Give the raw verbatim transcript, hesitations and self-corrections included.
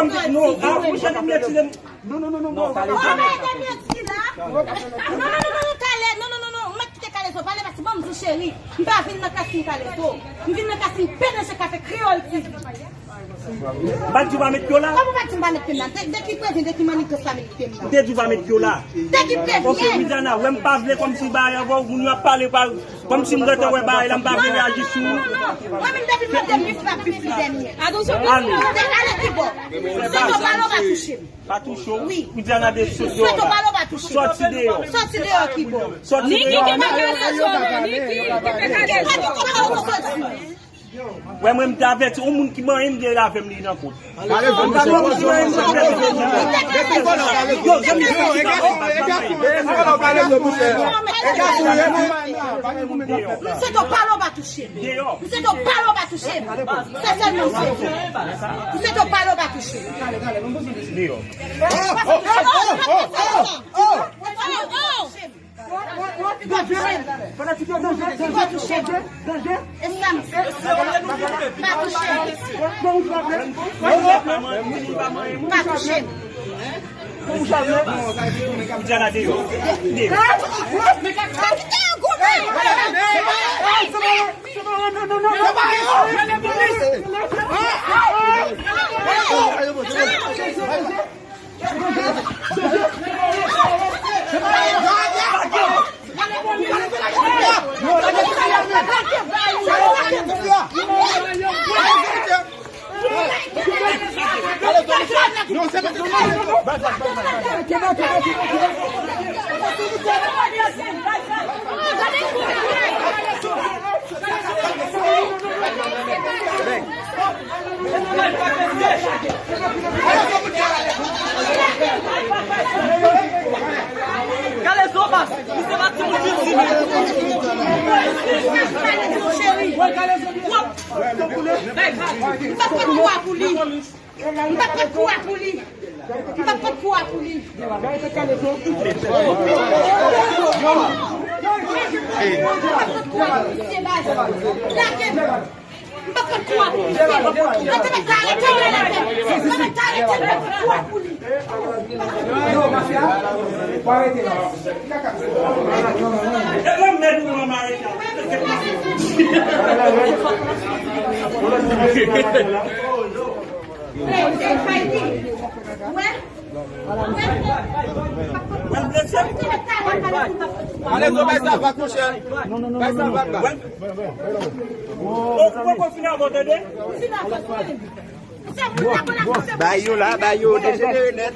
kòm non, a, mwen chante m retire m. Non, non, non, non, non. Kalezo. Kalezo. Non, non, non, non, non, Kale-, non, non, non, non, non, m ap kite Kalezo pale, paske ban m di w, cheri, m pa vin nan kasin Kalezo. M vin nan kasin P D G Kafe Kreyòl T V. M pa t di w pa met pye w la? Kòman w pa t di m pa met pye m la? De, de ki prevyen, de ki mannigans pa met pye m la? M te di w pa met pye w la. De ki prevyen? Ok, Widiana, wè m pa vle kòmsi bagay avè w, moun yo ap pale pa, kòmsi m gentan wè bagay la, m pa vle reyaji sou ou. Non, non, non, non. Mwen menm depi m mande m bif la, bif li dènye. Ale. Ale kibò? Sweto pale w pa touche m. Pa touche w. Wi. Widiana de sot deyò la. Sweto pale w pa touche m. Sòti deyò. Sòti deyò kibò? Sòti deyò. Niki ki pa ka sòti deyò. Niki ki pa ka sòti deyò. Wè mwen m te avèti, yon moun ki manyen m gen l avè m li nan kont. Kalezo, misye, yo, yo, misye, yo, yo, yo, yo, yo, Kalezo, misye. Misye to pale w pa touche m. Misye to pale w pa touche m. Se sèlman misye. Misye to pale w pa touche m. Danje! Fanatik yo, danje! Danje! Danje! Pa touche m. Pa touche m. Pa touche m. Diana deyò. Deyò. Kalezo bas, misye pa timoun piti menm. Cheri, w ap, m p ap pran kou a pou li. M p ap pran kou a pou li. M p ap pran kou a pou li. M p ap pran kou a pou li. M p ap pran kou a pou li. Mwen te mèt arete l nan la tèt. Mwen mèt arete l, mwen pran kou a pou li. E lè mèt ou mwen arete. Ale, non, bay sa vag, monchè. Bay sa vag la. Ou poko fin avè w, tande? Bay yo la, bay yo dejenere nèt.